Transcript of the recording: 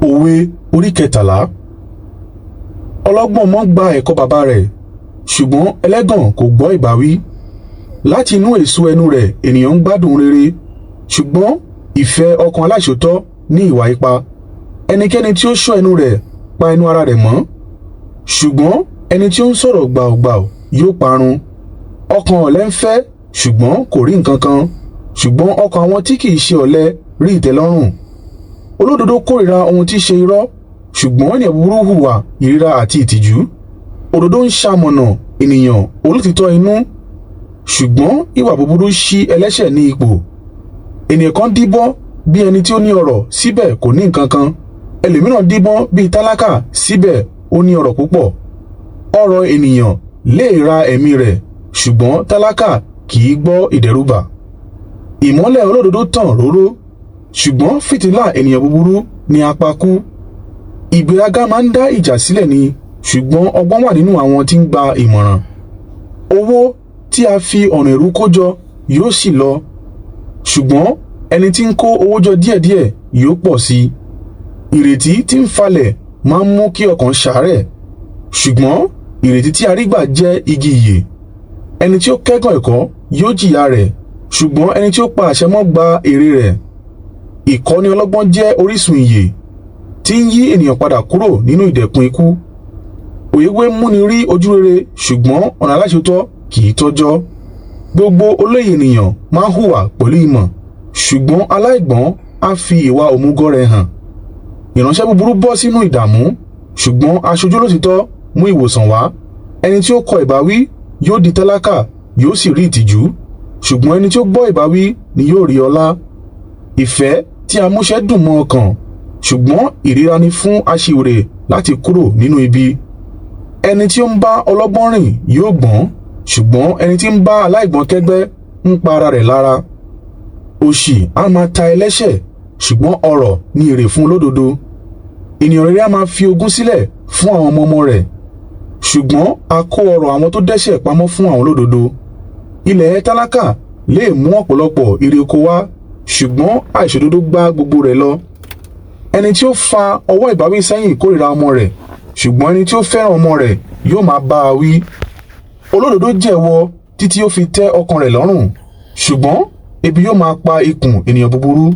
Òwe orí 13. Ọlọ́gbọ́n ọmọ gba ẹ̀kọ́ baba rẹ̀, ṣùgbọ́n ẹlẹ́gàn kò gbọ́ ìbáwí. Láti inú èso ẹnu rẹ̀ ènìyàn ń gbádùn rere, ṣùgbọ́n ìfẹ́ ọkàn aláìṣòótọ́ ní ìwà ipá. Ẹnikẹ́ni tí ó ṣọ́ ẹnu rẹ̀ pa ẹnu ara rẹ̀ mọ́, ṣùgbọ́n ẹni tí ó ń sọ̀rọ̀ gbàùgbàù yóò parun. Ọkàn ọ̀lẹ ń fẹ́, ṣùgbọ́n kò rí nǹkan kan, ṣùgbọ́n ọkàn àwọn tí kì í ṣe ọ̀lẹ rí ìtẹ́lọ́rùn. Olódodo kórìíra ohun tí í ṣe irọ́, ṣùgbọ́n ènìyàn búburú hùwà ìríra àti ìtìjú. Òdodo ń ṣamọ̀nà ènìyàn olótìtọ́ inú, ṣùgbọ́n ìwà búburú ṣí ẹlẹ́ṣẹ̀ ní ipò. Ènìyàn kan díbọ́n bí ẹni tí ó ní ọrọ̀, síbẹ̀ kò ní nǹkan kan. Ẹlòmíràn díbọ́n bíi tálákà, síbẹ̀ ó ní ọrọ̀ púpọ̀. Ọrọ̀ ènìyàn lè ra ẹ̀mí rẹ̀, ṣùgbọ́n tálákà kì í gbọ́ ìdẹ́rùbà. Ìmọ́lẹ̀ olódodo tàn róró, ṣùgbọ́n fìtílà ènìyàn búburú ni a pa kú. Ìgbéraga máa ń dá ìjà sílẹ̀ ni, ṣùgbọ́n ọgbọ́n wà nínú àwọn tí ń gba ìmọ̀ràn. Owó tí a fi ọ̀nà èrú kó jọ yóò sì lọ, ṣùgbọ́n ẹni tí ń kó owó jọ díẹ̀díẹ̀ yóò pọ̀ sí i. Ìrètí tí ń falẹ̀ máa ń mú kí ọkàn ṣàárẹ̀, ṣùgbọ́n ìrètí tí a rí gbà jẹ́ igi ìyè. Ẹni tí ó kẹ́gàn ẹ̀kọ́ yóò jìyà rẹ̀, ṣùgbọ́n ẹni tí ó pa àṣẹ mọ́ gba èrè rẹ̀. Ìkọ́ni ọlọ́gbọ́n jẹ́ orísun ìyè tí ń yí ènìyàn padà kúrò nínú ìdẹ̀kùn ikú. Òye wíwé múni rí ojúrere, ṣùgbọ́n ọ̀nà aláìṣòótọ́ kì í tọ́jọ́. Gbogbo olóye ènìyàn máa ń hùwà pẹ̀lú ìmọ̀, ṣùgbọ́n aláìgbọ́n á fi ìwà òmùgọ̀ rẹ̀ hàn. Ìránṣẹ́ búburú bọ́ sínú ìdààmú, ṣùgbọ́n aṣojú olóòtítọ́ mú ìwòsàn wá. Ẹni tí ó kọ ìbáwí yóò di tálákà, yóò sì rí ìtìjú, ṣùgbọ́n ẹni tí ó gbọ́ ìbáwí ni yóò rí ọlá. Ìfẹ́ tí a múṣẹ dùn mọ́ ọkàn, ṣùgbọ́n ìríra ni fún aṣiwèrè láti kúrò nínú ibi. Ẹni tí ó ń bá ọlọ́gbọ́n rìn yóò gbọ́n, ṣùgbọ́n ẹni tí ń bá aláìgbọ́n kẹ́gbẹ́ ń pa ara rẹ̀ lára. Òṣì á máa ta ẹlẹ́ṣẹ̀, ṣùgbọ́n ọrọ̀ ni èrè fún olódodo. Ènìyàn rere á máa fi ogún sílẹ̀ fún àwọn ọmọ ọmọ rẹ̀, ṣùgbọ́n a kó ọrọ̀ àwọn tó dẹ́ṣẹ̀ pamọ́ fún àwọn olódodo. Ilẹ̀ tálákà lè mú ọ̀pọ̀lọpọ̀ ire oko wá, ṣùgbọ́n àìṣòdodo gbá gbogbo rẹ̀ lọ. Ẹni tí ó fa ọwọ́ ìbáwí sẹ́yìn kórìíra ọmọ rẹ̀, ṣùgbọ́n ẹni tí ó fẹ́ràn ọmọ rẹ̀ yóò máa bá a wí. Olódodo jẹ̀wọ́ títí ó fi tẹ́ ọkàn rẹ̀ lọ́rùn, ṣùgbọ́n ebi yóò máa pa ikùn ènìyàn búburú.